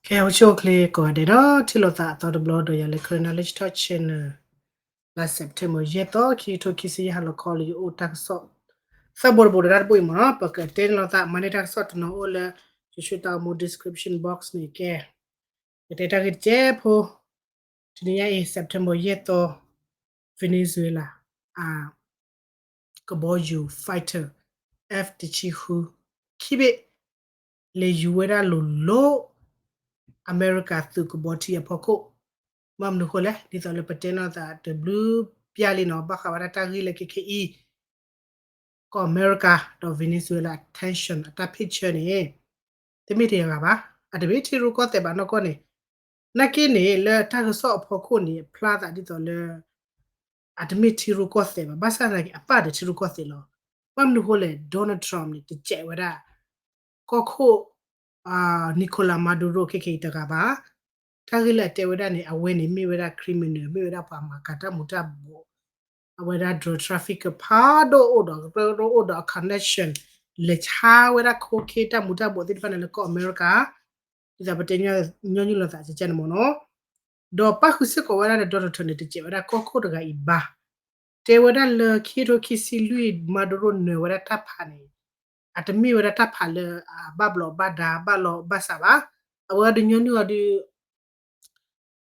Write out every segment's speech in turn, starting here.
ကဲ အိၣ်ဆူၣ်အိၣ်ချ့ကိးဂၤဒဲးဒီး ထံၣ်လိာ်သးအသီတဘျီဒီးယၤလၢ Karen Knowledge Talk Channel လါ September ယဲၢ်သီ ခံကထိခံဆံယဲၢ် ဟါလီၤခီလၢယအိၣ်တၢ်ကစီၣ် သၢဘိတဘိဒီးတၢ်တဘိအံၤမ့ၢ်နီၤ ပကတဲန့ၢ်လိာ်သး မၤန့ၢ်တၢ်ကစီၣ်တနီၤအိၣ်လၢ ယဆိၣ်တၢ်အိၣ်မူ description box န့ၣ်ကဲ ကတဲတၢ်ဂ့ၢ်တကဲးဖိ တနံၤညါအံၤ September ယဲၢ်သီ Venezuela အ ကဘီယူၤ fighter F တဆံဃု ခံဘ့ၣ် လဲၤယူၤဝဲဒၣ်လိၤလိၤ အမဲရကၤသုးကဘီထံအဖီခိၣ် ဘၣ်မနုၤဃိလဲၣ် ဒ်သိးလၢပတဲနီၢ်သးတဘျုးပျၢ်လံနီၤ ဘၣ်ဃးဝဲဒၣ်တၢ်ဂ့ၢ်လၢခဲခဲအံၤ ကီၢ်အမဲရကၤဒီး Venezuela tension အတၢ်ဖ့ၣ်ဆၢန့ၣ် တမ့ၢ်တဂၤဘၣ် အတမ့ၢ်ထံရူၢ်ကီၢ်သဲးဘၣ်နီၢ်ကီၢ်န့ၣ် နာ်က့န့ၣ် လၢတၢ်ကစီၣ်အဖီခိၣ်န့ၣ် အဖျါသးဒ်သိးလၢ အတမ့ၢ်ထံရူၢ်ကီၢ်သဲးဘၣ် ဘၣ်ဆၣ်သနာ်က့ အပၣ်ဒီးထံရူၢ်ကီၢ်သဲးလီၤ. ဘၣ်မနုၤဃိလဲၣ် Donald Trump န့ၣ် တစဲးဝဲဒၣ် ကီၢ်ခိၣ် Nicolas Maduro ခဲခဲအံၤတဂၤဘၣ်. တၢ်ဂ့ၢ်လၢအတဲဝဲဒၣ်န့ၣ် အဝဲန့ၣ်မ့ၢ်ဝဲဒၣ် criminal မ့ၢ်ဝဲဒၣ်ပှၤမၤကၤတၢ်မူၤတၢ်ဘှီး အဝဲဒၣ် drug trafficker ဖးဒိၣ်အိၣ်ဒီး ကရၢကရိအိၣ်ဒီး connection လဲၤဆါဝဲဒၣ် cocaine တၢ်မူၤတၢ်ဘှီးသ့ၣ်တဖၣ်န့ၣ်လၢကီၢ်အမဲရကၤ ဒ်သိးပတဲညီနုၢ်လိာ်သးကကဲန့ၣ်မ့ၢ်နီၤ ဒီးပၣ်ဃုာ်စ့ၢ်ကီးဝဲဒၣ်လၢ Donald Trump န့ၣ် တစဲးဝဲဒၣ်ကီၢ်ခိၣ်တဂၤအံၤဘၣ်. တဲဝဲဒၣ်လၢခံကထိခံဆံလွံၢ် Maduro နၢၤဝဲဒၣ်တၢ်ဖးန့ၣ် အတမ့ၢ်ဝဲဒၣ်တၢ်ဖးလၢအဘၣ်ဘျီးဘၣ်ဒါဘၣ်လီၤဘၣ်စးဘၣ်. အဝဲဒုးညီနုၢ်အီၤဒုး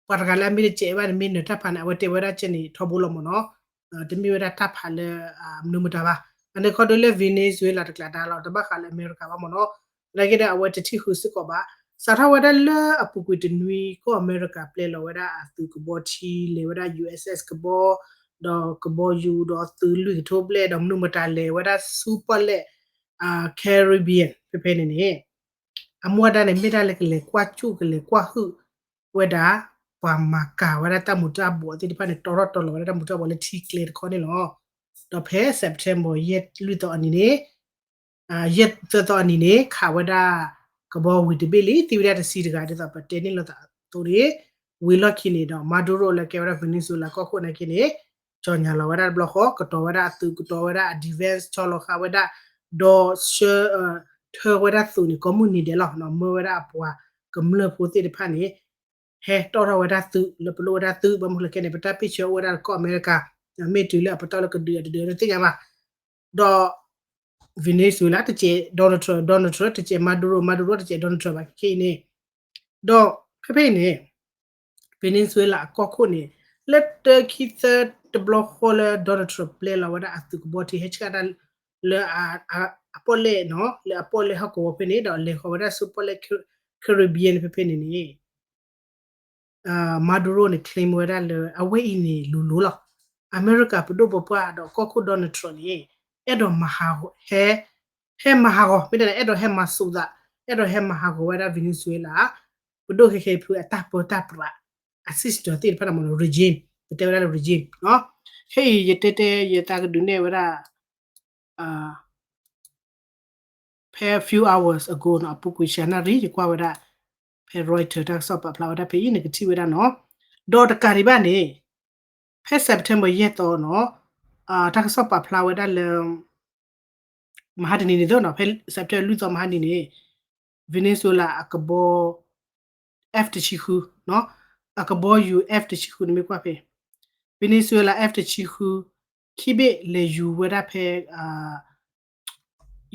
ပှၤတဂၤလၢအမ့ၢ်တစဲးဘၣ်န့ၣ် မ့ၢ်နၢၤတၢ်ဖးန့ၣ် အဝဲတဲဝဲဒၣ်ကဲန့ၣ်ထီဘိလီၤမ့ၢ်နီၤ တမ့ၢ်ဝဲဒၣ်တၢ်ဖးလၢအမနုၤမတၤဘၣ်. အန့ၣ်ခီဒုးလၢ Venezuela တကျးဒါလီၤ တဘၣ်ဃးလၢအမဲရကၤဘၣ်မ့ၢ်နီၤ သနာ်က့ဒီးအဝဲတထံၣ်ဃုာ်စ့ၢ်ကီးဘၣ်. စးထီၣ်ဝဲဒၣ်လၢအပူၤကွံာ်တနွံ ကီၢ်အမဲရကၤပျဲလီၤဝဲဒၣ်အသုးကဘီထံ လဲၤဝဲဒၣ် U S S ကဘီ ဒီးကဘီယူၤ ဒီးသုးလွံၢ်ကထိဘျဲၣ် ဒီးမနုၤမတၤလဲၤဝဲဒၣ်ဆူပီၣ်လဲၣ် Caribbean ဖဲဖဲန့ၣ်န့ၣ် အမူအဒါန့ၣ် မ့ၢ်ဒၣ်လၢကလဲၤကွၢ်ကၠူၣ်ကလဲၤကွၢ်ဟုၣ်ဝဲဒၣ် ပှၤမၤကၤဝဲဒၣ်တၢ်မူၤတၢ်ဘှီးသ့ၣ်တဖၣ်န့ၣ် တီထီၣ်တီလီၤဝဲဒၣ်တၢ်မူၤတၢ်ဘှီးလၢထံကျဲတခီန့ၣ်လီၤ. ဒီးဖဲ September ယဲၢ်လွံၢ်သီအနံၤန့ၣ် ယဲၢ်သၢသီအနံၤန့ၣ် ခးဝဲဒၣ်ကဘီဝံၤတဘ့ၣ်လံ သံဝဲဒၣ်တဆံတဂၤ ဒ်သိးပတဲန့ၢ်လိာ်သးအသိးန့ၣ် ဝံၤလီၢ်ခံန့ၣ်ဒီး Maduro လၢကဲဝဲဒၣ် Venezuela ကီၢ်ခိၣ်နာ်က့န့ၣ် ကၠီၣ်ညါလီၤဝဲဒၣ်တဘျီဃီ ကတီၤဝဲဒၣ်အသုး ကတီၤဝဲဒၣ်အ defense ဆီလီၤဃာ်ဝဲဒၣ် ဒီးဆှၢ ထၢဝဲဒၣ်သုးန့ၣ် ကိးမုၢ်နံၤဒဲးလီၤ မၢဝဲဒၣ်အပှၤကမျၢၢ်ဖိသ့ၣ်တဖၣ်န့ၣ် ဟဲတီၣ်ထီၣ်ဝဲဒၣ်သုး လၢပလိၣ်ဝဲဒၣ်သုး ဘၣ်မနုၤလဲၣ်ကဲန့ၣ် ပတၢ်ပ့ၢ်ဆၢအိၣ်ဝဲဒၣ်ကီၢ်အမဲရကၤ မ့ၢ်တုၤလၢအပတီၢ်လၢကဒုးအတဒုးတသ့ၣ်ညါဘၣ် ဒီး Venezuela တစဲး Donald Trump, Donald Trump တစဲး Maduro, Maduro တစဲး Donald Trump ဘၣ်ခဲအံၤန့ၣ် ဒီးဖဲဖဲအံၤန့ၣ် Venezuela အကီၢ်ခိၣ်န့ၣ် လၢတၢခံသၢတဘျီဃီလၢ Donald Trump ပျဲလီၤဝဲဒၣ်အသုးကဘီထံ ဟဲဆှၣ်တၢ်လၢအပီၣ်လဲၣ်နီၤ လၢအပီၣ်လဲၣ်ဟီၣ်ကဝီၤဖဲန့ၣ် ဒီးလဲၤဃီၤဝဲဒၣ်ဆူပီၣ်လဲၣ် Caribbean ဖဲဖဲန့ၣ်န့ၣ် Maduro န့ၣ် claim ဝဲဒၣ်လၢအဝဲအံၤန့ၣ်လိၤလိၤလီၤ. အမဲရကၤပဒိၣ်ပပှၢ်ဒီးကီၢ်ခိၣ် Donald Trump န့ၣ် အဲၣ်ဒိးမၤဟးဂီၤ ဟဲ ဟဲမၤဟးဂီၤ မ့ၢ်တဲန့ၣ် အဲၣ်ဒိးဟဲမၤစူးသး အဲၣ်ဒိးဟဲမၤဟးဂီၤဝဲဒၣ် Venezuela ပဒိၣ်ခဲခဲအံၤဖုအတၢ်ပၢတၢ်ပြး အ system သ့ၣ်တဖၣ်န့ၣ်မ့ၢ်နီၤ regime ပတဲဝဲဒၣ်လၢ regime နီၤ. ခဲအံၤယတဲတဲ ယသးကဒုးနဲၣ်ဝဲဒၣ် ဖဲ few hours ago နီၤ အပူၤကွံာ်ဆယ်နၣ်ရံၣ် ယကွၢ်ဝဲဒၣ် ဖဲ Reuters တၢ်ကစီၣ်ပာ်ဖျါဝဲဒၣ်ဖဲအံၤ နကထံၣ်ဝဲဒၣ်နီၤ. ဒီးတကးဒံးဘၣ်န့ၣ် ဖဲ September ယဲၢ်သီနီၤ တၢ်ကစီၣ်ပာ်ဖျါဝဲဒၣ်လၢ မဟါတနံၤန့ၣ်သ့နီၤ ဖဲ September လွံၢ်သီမဟါတနံၤန့ၣ် Venezuela အကဘီ F တဆံဃု အကဘီယူၤ F တဆံဃုန့ၣ်မ့ၢ်ကွၢ်ဖဲ Venezuela F တဆံဃု ခံဘ့ၣ်လဲၤယူၤဝဲဒၣ်ဖဲ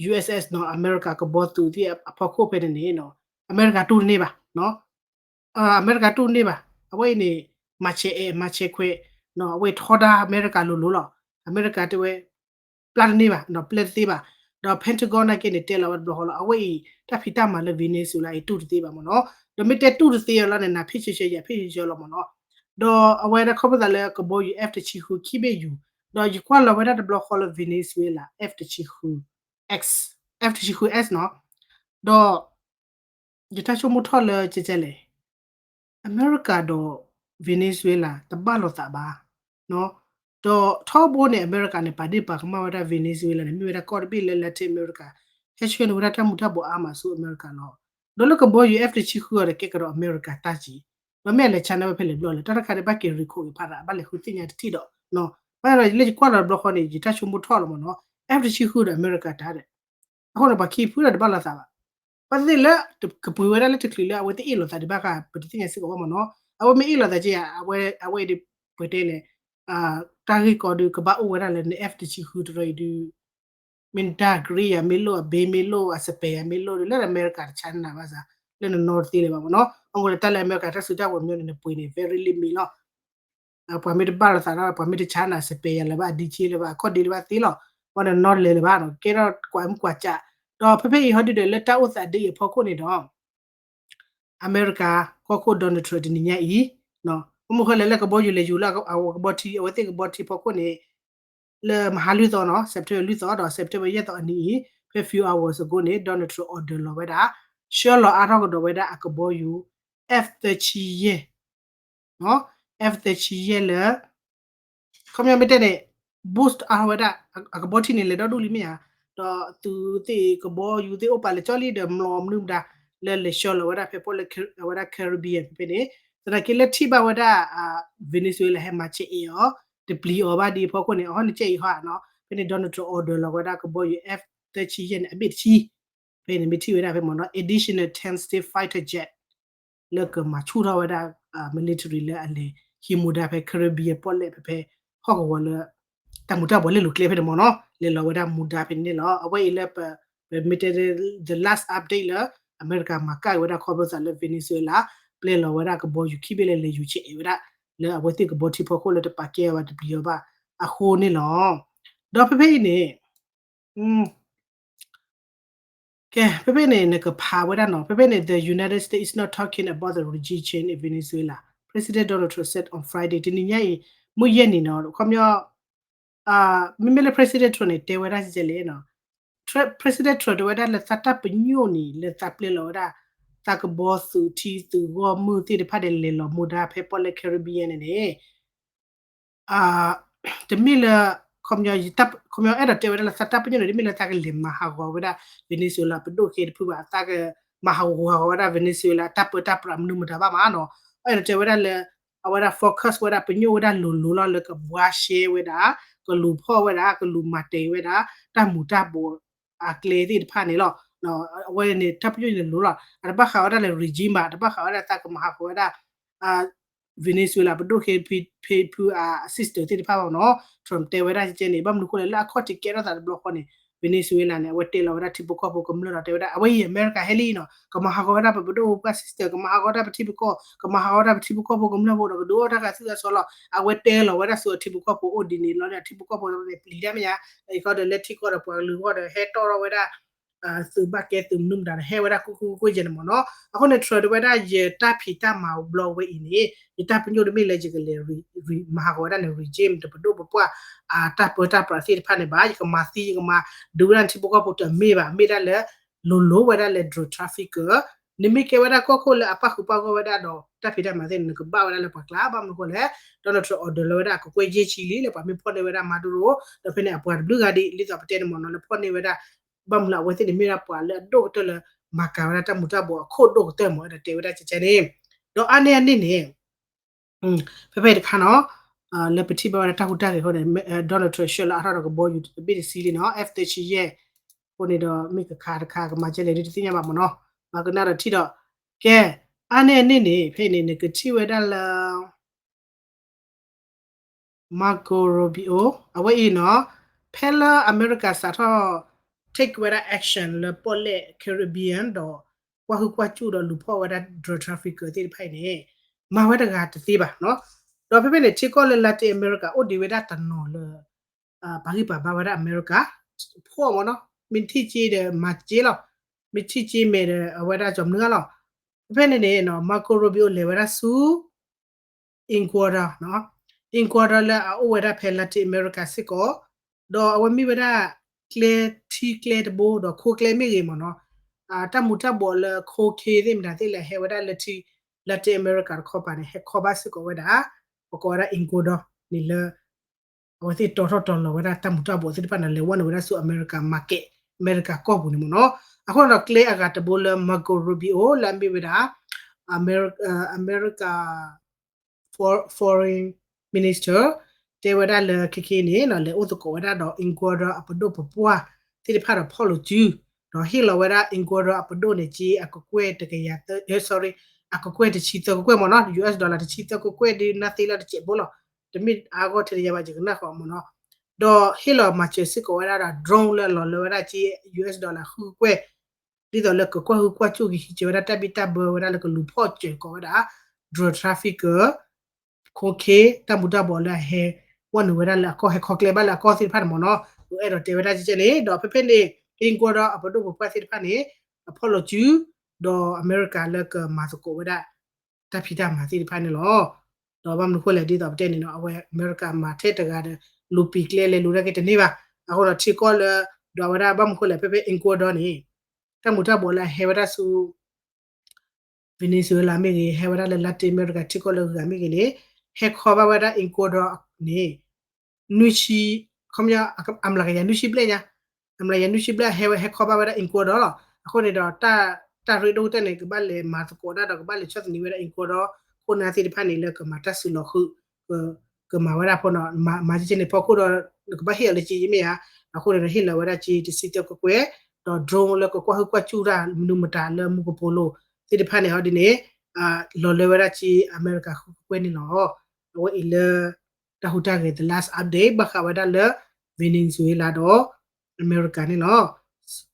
U S S နီၤ အမဲရကၤကဘီသုးသ့ၣ်အဖီခိၣ်ဖဲန့ၣ်န့ၣ် အမဲရကၤတူၢ်တန့ၢ်ဘၣ် အမဲရကၤတူၢ်တန့ၢ်ဘၣ် အဝဲအံၤန့ၣ် မၤဆဲးအဲၣ် မၤဆဲးခွဲး အဝဲထီဒါအမဲရကၤလိၤလိၤလီၤ အမဲရကၤတဲဝဲ ပျၢ်တန့ၢ်ဘၣ် ပျဲတသ့ဘၣ် ဒီး Pentagon နာ်က့န့ၣ် တဲလီၤဝဲတဘျီဃီလီၤ အဝဲအံၤ တၢ်ဖံးတၢ်မၤလၢ Venezuela အံၤတူၢ်တသ့ဘၣ်မ့ၢ်နီၤ ဒီးမ့ၢ်တဲတူၢ်တသ့လီၤန့ၣ် နဖ့ၣ်ဆၢဆၢ ယဖ့ၣ်ဆၢဆၢလီၤမ့ၢ်နီၤ ဒီးအဝဲဒၣ်ခီဖျိသးလၢကဘီယူၤ F တဆံဃု ခံဘ့ၣ်ယူၤ ဒီးယကွၢ်လီၤဝဲဒၣ်တဘျီဃီလၢ Venezuela F တဆံဃု X F တဆံဃု X နီၤ ဒီး ယတၢ်ဆိကမိၣ်ထီၣ်လၢကဲကဲလဲၣ် အမဲရကၤဒီး Venezuela တဘၣ်လိာ်သးဘၣ် ဒီးထီဘိန့ၣ် အမဲရကၤန့ၣ် ပာ်ဒ့ၣ်ပာ်ကမၣ်ဝဲဒၣ် Venezuela န့ၣ် မ့ၢ်ဝဲဒၣ်ကီၢ်တဘ့ၣ်လၢ Latin America ဟဲဆှၢန့ၢ်ဝဲဒၣ်တၢ်မူၤတၢ်ဘှီးအါမးဆူအမဲရကၤလီၤ. ဒီးလၢကဘီယူၤ F တဆံဃုအံၤဒီးကဲကဒီးအမဲရကၤတၢ်က့ၤ ဒီးမ့ၢ်အလဲၤဆါန့ၢ်ဝဲဖဲလဲၣ်ဘျီလဲၣ် တၢ်တခါန့ၣ် ဘၣ်က့ၤ record က့ၤဖးဒၣ် ဘၣ်လဲၤဃုသ့ၣ်ညါတထံၣ်ဒီး ဘၣ်ဒီးလၢယကွၢ်လီၤတဘျီဃီန့ၣ် ယတၢ်ဆိကမိၣ်ထီၣ်လီၤမ့ၢ်နီၤ F တဆံဃုဒီးအမဲရကၤတၢ်ဒီး အဃိန့ၣ် ပှၤခံဖုဒီးတဘၣ်လိာ်သးဘၣ် ဘၣ်သ့ၣ်သ့ၣ်လၢ ကပှ့ၤဝဲဒၣ်လၢတချုးလၢအဝဲသ့ၣ်အ့ၣ်လိာ်သးဒံးဘၣ်ဃး ပတသ့ၣ်ညါစ့ၢ်ကီးဘၣ်မ့ၢ်နီၤ. အဝဲမ့ၢ်အ့ၣ်လိာ်သးက့ယၤ အဝဲ အဝဲအံၤဒ်ပှဲၤတဲလဲၣ် တၢ်ဂ့ၢ်ကီဒုးကဘၣ်အိၣ်ဝဲဒၣ်လၢန F တဆံဃုတရၢအံၤဒုး မ့ၢ်နတၢ်ဂ့ၢ်ယၤမ့ၢ်လိၣ် အဘ့မ့ၢ်လိၣ် အစပယ်ယၤမ့ၢ်လိၣ်ဒီး လၢအမဲရကၤတဆါနၤဘၣ်စး လၢနနီတသ့လၢၤဘၣ်မ့ၢ်နီၤ. အဃိလၢတၢ်လၢအမဲရကၤတၢ်စုတၢ်ဝဲၤမ့ၢ်န့ၣ် နပှ့ၤန့ၣ် very limit လီၤ. ပှၤမ့ၢ်တဘၣ်လိာ်သးဒီး ပှၤမ့ၢ်တဆါနၤ စပယ်ယၤလၢၤဘၣ် အဒံးဆ့လၢၤဘၣ် အခီၣ်ဒ့လၢၤဘၣ်သ့လီၤ. ဘၣ်ဒီးနီတလဲၤလၢၤဘၣ်နီၤ ကဲထီၣ်ကွၢ်မုၢ်ကွၢ်စး ဒီးဖဲဖဲအံၤဟီဒုးဒီး လၢတၢ်အိၣ်သးဒ်အံၤအဖီခိၣ်န့ၣ်ဒီး အမဲရကၤကီၢ်ခိၣ် Donald Trump တနံၤညါအံၤ မ့ၢ်မနုၤဃိလဲၣ် လၢကဘီယူၤလဲၤယူၤလၢအကဘီထံ အဝဲသ့ၣ်ကဘီထံဖီခိၣ်န့ၣ် လၢမဟါလွံၢ်သီနီၤ September လွံၢ်သီဒီး September ယဲၢ်သီအနံၤအံၤ ဖဲ few hours ago န့ၣ် Donald Trump order လီၤဝဲဒၣ် ဆှၢလီၤအါထီၣ်ကဒီးဝဲဒၣ်အကဘီယူၤ F သၢဆံယဲၢ် F သၢဆံယဲၢ်လၢ ခီပညီမ့ၢ်တဲန့ၣ် boost အါထီၣ်ဝဲဒၣ် အကဘီထံန့ၣ် လဲၤဒီဒူၣ်လံမ့ၢ်ဧါ, ဒီးသုးသ့ၣ်ကဘီယူၤသ့ၣ်အိၣ်ပာ်လၢကၠီလံဒီး မျိာ်မနုၤမတၤ လၢလဲၤဆှၢလီၤဝဲဒၣ်ဖဲပီၣ်လဲၣ်ဝဲဒၣ် Caribbean ဖဲဖဲန့ၣ် သနာ်က့လၢထံၣ်ဘၣ်ဝဲဒၣ် Venezuela ဟဲမၤဆဲးအ့ၣ်အီၤ တပျံၤအီၤဘၣ်ဒ်အဖီခိၣ်န့ၣ် အဟီန့ၣ်ကဲအံၤဟီနီၤ ဖဲန့ၣ် Donald Trump order လီၤဝဲဒၣ်ကဘီယူၤ F သၢဆံယဲၢ်န့ၣ် အဘ့ၣ်တဆံ ဖဲန့ၣ်မ့ၢ်ထံၣ်ဝဲဒၣ်ဖဲမ့ၢ်နီၤ additional ten stealth fighter jet လၢကမၤဆူၣ်ထီၣ်ဝဲဒၣ် military လၢအလဲၤဟံးမူဒါဖဲ Caribbean ပီၣ်လဲၣ်ဖဲဖဲ ဟီၣ်ကဝီၤလၢ တၢ်မူၤတၢ်ဘှီးလဲၤလိာ်ကျဲဖဲန့ၣ်မ့ၢ်နီၤ လဲၤလီၤဝဲဒၣ်မူဒါဖဲန့ၣ်န့ၣ်လီၤ. အဝဲအံၤလၢပ ပမ့ၢ်တဲ the last update လၢ အမဲရကၤမၤကၣ်က့ၤဝဲဒၣ်ခီဖျိသးလၢ Venezuela ပျဲလီၤဝဲဒၣ်ကဘီယူၤခံဘ့ၣ်လၢလဲၤယူၤဆဲးအ့ၣ်ဝဲဒၣ် လၢအဝဲသ့ၣ်ကဘီထံဖီခိၣ်လၢတပာ်ကဲအီၤဘၣ်တပျံၤအီၤဘၣ်အဃိန့ၣ်လီၤ. ဒီးဖဲဖဲအံၤန့ၣ် ကဲ ဖဲဖဲန့ၣ် နကဖးဝဲဒၣ်နီၤ ဖဲဖဲန့ၣ် the United States is not talking about the regime change in Venezuela, President Donald Trump said on Friday တနံၤညါအံၤ မုၢ်ယဲၢ်နံၤနီၤ ခီပညီ မ့မ့ၢ်လၢ President Trump န့ၣ် တဲဝဲဒၣ်ကဲလဲၣ်နီၤ President Trump တဲဝဲဒၣ်လၢသးတၢ်ပညိၣ်န့ၣ် လၢသးပျဲလီၤဝဲဒၣ် သးကဘီသုးထံသုးဂီၢ်မုၢ်သ့ၣ်တဖၣ်ဒီးလဲၤလီၤမူဒါဖဲပီၣ်လဲၣ် Caribbean န့ၣ်န့ၣ် တမ့ၢ်လၢ ခီပညီ ခီပညီအဲၣ်ဒိးတဲဝဲဒၣ်လၢသးတၢ်ပညိၣ်န့ၣ် တမ့ၢ်လၢသးကလဲၤမၤဟးဂီၤဝဲဒၣ် Venezuela ပဒိၣ်ဃဲတဖုဘၣ် သးကမၤဟးဂီၤဟးဂီၤဝဲဒၣ် Venezuela တၢ်ပၢတၢ်ပြးမနုၤမတၤဘၣ်မးနီၤ အဲၣ်ဒိးတဲဝဲဒၣ်လၢ အဝဲဒၣ် focus ဝဲဒၣ်ပညိၣ်ဝဲဒၣ်လိၤလိၤလီၤလၢကဘှါရှဲဝဲဒၣ် ကလူၤဖီၣ်ဝဲဒၣ် ကလူၤမၤတဲာ်ဝဲဒၣ် တၢ်မူၤတၢ်ဘှီး အကျဲသ့ၣ်တဖၣ်န့ၣ်လီၤ. အဝဲန့ၣ် တၢ်ပညိၣ်န့ၣ်လိၤလီၤ အတဘၣ်ဃးဝဲဒၣ်လၢ regime ဘၣ် တဘၣ်ဃးဝဲဒၣ်သးကမၤဟးဂီၤဝဲဒၣ် Venezuela ပဒိၣ်ဃဲဖုအ assistant သ့ၣ်တဖၣ်ဘၣ်နီၤ Trump တဲဝဲဒၣ်ကဲန့ၣ် ဘၣ်မနုၤဃိလဲၣ် လၢအခီၣ်ထံးကဲထီၣ်သးတဘျီဃီန့ၣ် Venezuela န့ၣ် အဝဲတဲလီၤဝဲဒၣ်ထံဖိကီၢ်ဖိကမျၢၢ်ဒီးတဲဝဲဒၣ် အဝဲအံၤအမဲရကၤဟဲလံနီၤ ကမၤဟးဂီၤဝဲဒၣ်ပပဒိၣ်ပှၢ် assistant ကမၤဟးဂီၤဝဲဒၣ်ပထံပကီၢ် ကမၤဟးဂီၤဝဲဒၣ်ပထံပကီၢ်ဖိကမျၢၢ်ဖိဒီးကဒုးအိၣ်တၢ်ဂၤသူၣ်ဂၤစီၤလီၤ အဝဲတဲလီၤဝဲဒၣ်ဆူအထံဖိကီၢ်ဖိအိၣ်ဒ်န့ၣ်လီၤဒီးအထံဖိကီၢ်ဖိန့ၣ်ပျံၤတၢ်မ့ၢ်ညါ အံၤဃီဒီးလၢထံကီၢ်ဒီးပှၤကလုာ်ဂီၢ်ဒီးဟဲတီၣ်ထီၣ်ဝဲဒၣ် သုးဘၣ်ကဲသုးမနုၤမတၤဒီးဟဲဝဲဒၣ်ကိၣ်ကိၣ်ကိၣ်ယဲၢ်န့ၣ်မ့ၢ်နီၤ အဃိန့ၣ် Trump တဲဝဲဒၣ်ယတၢ်ဖံးတၢ်မၤဘျီဝဲအံၤန့ၣ် ယတၢ်ပညိၣ်တမ့ၢ်လၢယကလဲၤ မၤဟးဂီၤဝဲဒၣ်န့ၣ် regime တပဒိၣ်ပပှၢ် တၢ်ပၢတၢ်ပြးသ့ၣ်တဖၣ်န့ၣ်ဘၣ် ယကမၤသံယကမၤဒုးဝဲဒၣ်ထံဖိကီၢ်ဖိတမ့ၢ်ဘၣ် မ့ၢ်ဒၣ်လၢ လိၤလိၤဝဲဒၣ်လၢ drug trafficker နမ့ၢ်ကဲဝဲဒၣ်ကီၢ်ခိၣ်လၢအပၣ်ဃုာ်ပၣ်ဂီၢ်ဝဲဒၣ်ဒီး တၢ်ဖံးတၢ်မၤသ့ၣ်န့ၣ် နကဘၣ်ဝဲဒၣ်လၢပှၤကျါ ဘၣ်မနုၤဃိလဲၣ် Donald Trump order လီၤဝဲဒၣ်ကကွဲၢ်ယဲၢ်ဆံလံလၢပှၤမ့ၢ်ဖီၣ်န့ၢ်ဝဲဒၣ် Maduro ဒီးဖဲန့ၣ်အပှၤတဘျုးဂၤဒ် ဒ်သိးပတဲန့ၣ်မ့ၢ်နီၤ လၢဖီၣ်န့ၢ်ဝဲဒၣ် ဘၣ်မနုၤအဝဲသ့ၣ်န့ၣ်မ့ၢ်ဒၣ်ပှၤလၢအဒိၣ်ကတၢၢ်လၢ မၤကၤဝဲဒၣ်တၢ်မူၤတၢ်ဘှီးအခိၣ်ဒိၣ်ကတၢၢ်မ့ၢ် အဲၣ်ဒိးတဲဝဲဒၣ်ကဲန့ၣ် ဒီးအါန့ၢ်အန့ၣ်န့ၣ် ဖဲဖဲတခါနီၤ လၢပထံၣ်ဘၣ်ဝဲဒၣ်တၢ်ဟူးတၢ်ဂဲၤအဃိန့ၣ် Donald Trump ဆှ�2လၢအထီၣ်ဒီးကဘီယူၤတဘ့ၣ်တဆံလံနီၤ F သၢဆံယဲၢ် အဃိန့ၣ်ဒီးမ့ၢ်ကခးတခါကမၤကဲလဲၣ်ဒ်တသ့ၣ်ညါဘၣ်မ့ၢ်နီၤ မၤကနၣ်ဒီးထံၣ်ဒီး ကဲ အါန့ၢ်အန့ၣ်န့ၣ် ဖဲအံၤန့ၣ် နကထံၣ်ဝဲဒၣ်လၢ Marco Rubio အဝဲအံၤနီၤ ဖဲလၢအမဲရကၤစးထီၣ် take ဝဲဒၣ် action လၢပီၣ်လဲၣ် Caribbean ဒီး ကွၢ်ဟုၣ်ကွၢ်စူၣ်ဒီးလူၤဖီၣ်ဝဲဒၣ် drug trafficker သ့ၣ်တဖၣ်အံၤန့ၣ် မၤဝဲတဂၤတသ့ဘၣ်နီၤ ဒီးဖဲဖဲန့ၣ် ထံကီၢ်လၢ Latin America အိၣ်ဒံးဝဲဒၣ်တနီၤလၢ ပာ်ဂံၢ်ပာ်ဘါဝဲဒၣ်အမဲရကၤ ဖှီၣ်မ့ၢ်နီၤ မ့ၢ်ထံၣ်က့ဒီးမၤက့လီၤ မ့ၢ်ထံၣ်က့မဲာ်ဒီးအဝဲဒၣ်ကၠီမနုၤဂၤလီၤ ဖဲဖဲန့ၣ်န့ၣ် Marco Rubio လဲၤဝဲဒၣ်ဆူ Ecuador Ecuador လၢအအိၣ်ဝဲဒၣ်ဖဲ Latin America စ့ၢ်ကီး ဒီးအဝဲမ့ၢ်ဝဲဒၣ် ကျဲထံကျဲတဘိဒီးခိကျဲမ့ၢ်ဂ့ၤမ့ၢ်နီၤ တၢ်မူၤတၢ်ဘှီးလၢ cocaine သ့ၣ်မတၤသ့ၣ်လၢဟဲဝဲဒၣ်လၢထံ Latin America တခီပၤန့ၣ် ဟဲခီဘၣ်စ့ၢ်ကီးဝဲဒၣ် ပကိးဝဲဒၣ် Ecuador န့ၣ်လၢ အဝဲသ့ၣ်တီထီၣ်တီလီၤဝဲဒၣ်တၢ်မူၤတၢ်ဘှီးသ့ၣ်တဖၣ်န့ၣ် လဲၤဝဲန့ၢ်ဝဲဒၣ်ဆူ America market America ကီၢ်ပူၤန့ၣ်မ့ၢ်နီၤ အဃိဒီးကျဲအဂၤတဘိလၢ Marco Rubio လၢအမ့ၢ်ဝဲဒၣ် America foreign minister တဲဝဲဒၣ်လၢခဲခဲအံၤန့ၣ် လဲၤအိၣ်သကိးဝဲဒၣ်ဒီး Ecuador အပဒိၣ်ပပှၢ်သ့ၣ်တဖၣ်ဒီးဖီၣ်လိာ်စု ဒီးဟ့ၣ်လီၤဝဲဒၣ် Ecuador အပဒိၣ်န့ၣ်က့ အကကွဲၢ်တကယၤသၢ sorry အကကွဲၢ်တဆံသၢကကွဲၢ်မ့ၢ်နီၤ US dollar တဆံသၢကကွဲၢ်ဒ်နၢ်သ့လၢတစဲးဖိလီၤ. တမ့ၢ်အါဂီၢ်ထဲတယၤဘၣ်ယကနၣ်ဃီမ့ၢ်နီၤ. ဒီးဟ့ၣ်လီၤမၤစၢၤစ့ၢ်ကီးဝဲဒၣ်ဒီး drone လၢအလီၤလၢဝဲဒၣ်က့ US dollar ဃုကကွဲၢ် ဒ်သိးလၢကကွၢ်ဟုကွၢ်စူၣ်ကဟံးစၢၤဝဲဒၣ်တၢ်ဘံၣ်တၢ်ဘၢဝဲဒၣ်လၢကလူၤဖီၣ်စၢၤ ကိးဝဲဒၣ် drug trafficker ခိၣ်ခ့ တၢ်မူၤတၢ်ဘှီးလၢအဟဲ ဝဲနုာ်ဝဲဒၣ်လၢအကီၢ် ဟဲခီကျဲဘၣ်လၢအကီၢ်သ့ၣ်တဖၣ်န့ၣ်မ့ၢ်နီၤ. အဲၣ်ဒိးတဲဝဲဒၣ်ကဲန့ၣ် ဒီးဖဲဖဲန့ၣ် Ecuador အပဒိၣ်ပပှၢ်သ့ၣ်တဖၣ်န့ၣ် အဖီၣ်လိာ်စု ဒီးအမဲရကၤလၢကမၤသကိးဝဲဒၣ် တၢ်ဖံးတၢ်မၤသ့ၣ်တဖၣ်န့ၣ်လီၤ. ဒီးဘၣ်မနုၤဃိလဲၣ် ဒ်သိးပတဲန့ၣ်နီၤ အဝဲအမဲရကၤမၤထဲတဂၤဒီး လူၤပံၤကျဲလဲၤလူၤဒၣ်က့တန့ၢ်ဘၣ်. အဃိဒီးထံကီၢ်လၢ ဒီးအဝဲဒၣ်ဘၣ်မနုၤဃိလဲၣ် ဖဲဖဲ Ecuador န့ၣ် တၢ်မူၤတၢ်ဘှီးလၢအဟဲဝဲဒၣ်ဆူ Venezuela မ့ၢ်ဂ့ၤ ဟဲဝဲဒၣ်လၢ Latin America ထံကီၢ်လၢဂၤမ့ၢ်ဂ့ၤန့ၣ် ဟဲခီဘၣ်ဝဲဒၣ် Ecuador န့ၣ် နွံဆံ ခီပညီ အမျးကယၤနွံဆံဘျဲၣ်ညါ အမျးကယၤနွံဆံဘျဲၣ် ဟဲဝဲဟဲခီဘၣ်ဝဲဒၣ် Ecuador လီၤ. အဃိန့ၣ်ဒီး တၢ်ရ့ဒိၣ်ကတၢၢ်န့ၣ် ကဘၣ်လဲၤမၤသကိးဒၣ်ဒီးကဘၣ်လဲၤဆီၣ်သနံးဝဲဒၣ် Ecuador ခိၣ်နၢ်သ့ၣ်တဖၣ်န့ၣ် လၢကမၤတၢ်စုလီၤဃုာ် ကမၤဝဲဒၣ်ဖိနီၤ မၤကဲန့ၣ်ဖီခိၣ်ဒီး နကဘၣ်ဟ့ၣ်အီၤလၢက့ယမ့ၢ်ဧါ. အဃိန့ၣ်ဒီးဟ့ၣ်လီၤဝဲဒၣ်က့တဆံသၢကကွဲၢ် ဒီး drone လၢကကွၢ်ဟုကွၢ်စူၣ်တၢ်မနုၤမတၤလၢမူကပိာ်လိၤသ့ၣ်တဖၣ်န့ၣ် ဟီဒ်န့ၣ် လီၤလၢဝဲဒၣ်က့အမဲရကၤဃုကကွဲၢ်န့ၣ်လီၤ. အဝဲအံၤလၢ တၢ်ဟူးတၢ်ဂဲၤ the last update ဘၣ်ဃးဝဲဒၣ်လၢ Venezuela ဒီး အမဲရကၤန့ၣ်လီၤ.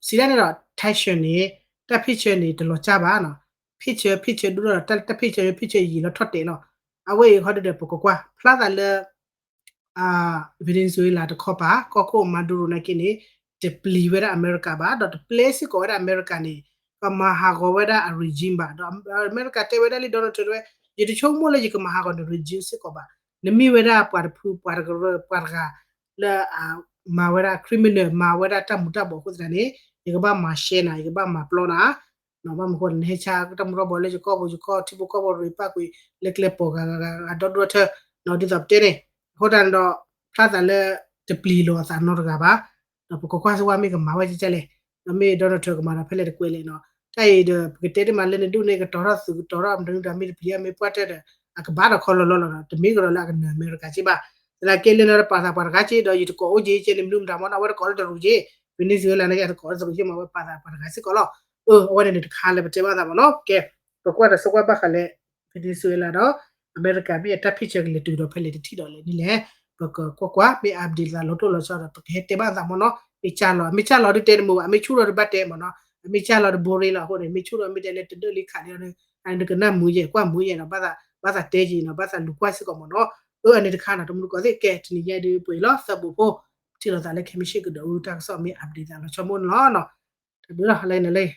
စံးဒၣ်န့ၣ်ဒီး tension န့ၣ် တၢ် picture န့ၣ် တလီၤစၢ်ဘၣ်နီၤ. picture picture ဒိၣ်ဒီး တၢ် picture picture ယံာ်လီၤထီၣ်တဲာ်လီၤ. အဝဲအံၤဟီဒ်ဒီး ပကကွၢ် ဖျါသးလၢ Venezuela တခီပၤ ကီၢ်ခိၣ် Maduro နာ်က့န့ၣ် တပျံၤဝဲဒၣ်အမဲရကၤဘၣ် ဒီးတပျဲစ့ၢ်ကီးဝဲဒၣ်အမဲရကၤန့ၣ် ကမၤဟးဂီၤဝဲဒၣ်အ regime ဘၣ် ဒီးအမဲရကၤတဲဝဲဒၣ်လံ Donald Trump တဲဝဲ ယတဆိကမိၣ်လၢယကမၤဟးဂီၤန regime စ့ၢ်ကီးဘၣ်. နမ့ၢ်ဝဲဒၣ်ပှၤတဖု ပှၤတကရၢ ပှၤတဂၤ လၢ မၤဝဲဒၣ် criminal မၤဝဲဒၣ်တၢ်မူၤတၢ်ဘှီးအဃိသတးန့ၣ် ယကဘၣ်မၤရှဲနၤ ယကဘၣ်မၤပျီနၤ ဘၣ်မနုၤဃိ နဟဲဆါတၢ်မူၤတၢ်ဘှီးလၢယကီၢ်ပူၤ ယကီၢ်ထံဖိကီၢ်ဖိရံပၣ်ကွံာ် လၢကျဲပိာ်ဂၤဂၤဂၤဒီဒူၣ်ထၢ ဒ်သိးပတဲန့ၣ် အဃိသတးန့ၣ်ဒီး ဖျါသးလၢ တပျံၤလီၤအသးနီတဂၤဘၣ် ဒီးပကကွၢ်စ့ၢ်ဝဲမ့ၢ်ကမၤဝဲကဲကဲလဲၣ် ဒီးမ့ၢ် Donald Trump ကမၤဒီးဖဲလဲၣ်တကွဲးလဲၣ်နီၤ တၢ်အံၤဒီး ပကတဲတမံၤလၢနဒူၣ်န့ၣ် ကတီၤထီၣ်သုး ကတီၤထီၣ်မနုၤဒီးမ့ၢ်တပျံၤမ့ၢ်ပှၢ်တၢၢ်ဒီး အကဘၣ်ဒီးခီလီၤလီၤလီၤဒီး တမ့ၢ်ကဒီးလၢအကနၢၤအမဲရကၤက့ဘၣ် သနာ်က့လၢနပာ်သးပှၤတဂၤက့ဒီး ယတကိးအိၣ်က့ကဲန့ၣ် မနုၤမတၤမ့ၢ်နီၤ အဝဲတကိးလၢတရူးက့ Venezuela နာ်က့အတကိးလၢတရူးက့မ့ၢ် အဝဲပာ်သးပှၤတဂၤစ့ၢ်ကီးလီၤ. အၢ အဝဲန့ၣ်န့ၣ်တခါလၢပတဲဘၣ်သးမ့ၢ်နီၤ ကဲ ပကွၢ်ဒီးဆိကွၢ်ဘၣ်ဃးလၢ Venezuela ဒီး အမဲရကၤမ့ၢ်အတၢ် picture ကလဲၤတုၤဒီးဖဲလဲၣ်တထံၣ်ဒီးလဲၣ်န့ၣ်လဲၣ် ပကကွၢ်ကွၢ် မ့ၢ် update သးလီၤတိၢ်လီၤဆီဒီး ပကဟဲတဲဘၣ်သးမ့ၢ်နီၤ မ့ၢ်ကၢ်လီၤ မ့ၢ်ကၢ်လီၤဒုးတဲတမုာ်ဘၣ် မ့ၢ်ဆူၣ်ထီၣ်ဒုးဘၣ်တဲမ့ၢ်နီၤ မ့ၢ်ကၢ်လီၤတဘိရ့လီၤအဃိန့ၣ် မ့ၢ်ဆူၣ်ထီၣ်မ့ၢ်တဲလၢတဒၢၣ်လံခးလံ နကနၣ်မူယဲၢ် ကွၢ်မူယဲၢ်နီၤ ဘၣ်သးတဲက့ၤနီၤ ဘၣ်သးလူၤကွၢ်စ့ၢ်ကီးမ့ၢ်နီၤ အၢ အန့ၣ်တခါနီၤ တမူတကိးသ့ၣ်ကဲ တနံၤညါဒုးပှဲၤလီၤ သၢဘိဖိ ထံၣ်လိာ်သးလၢခဲမုၢ်ဆ့ၣ်ကဒီးအူတၢ်ကစီၣ်မ့ၢ် update သးလီၤဆီမ့ၢ်န့ၣ်လီၤ. တဘျီလီၤ လၢန့ၣ်လၢ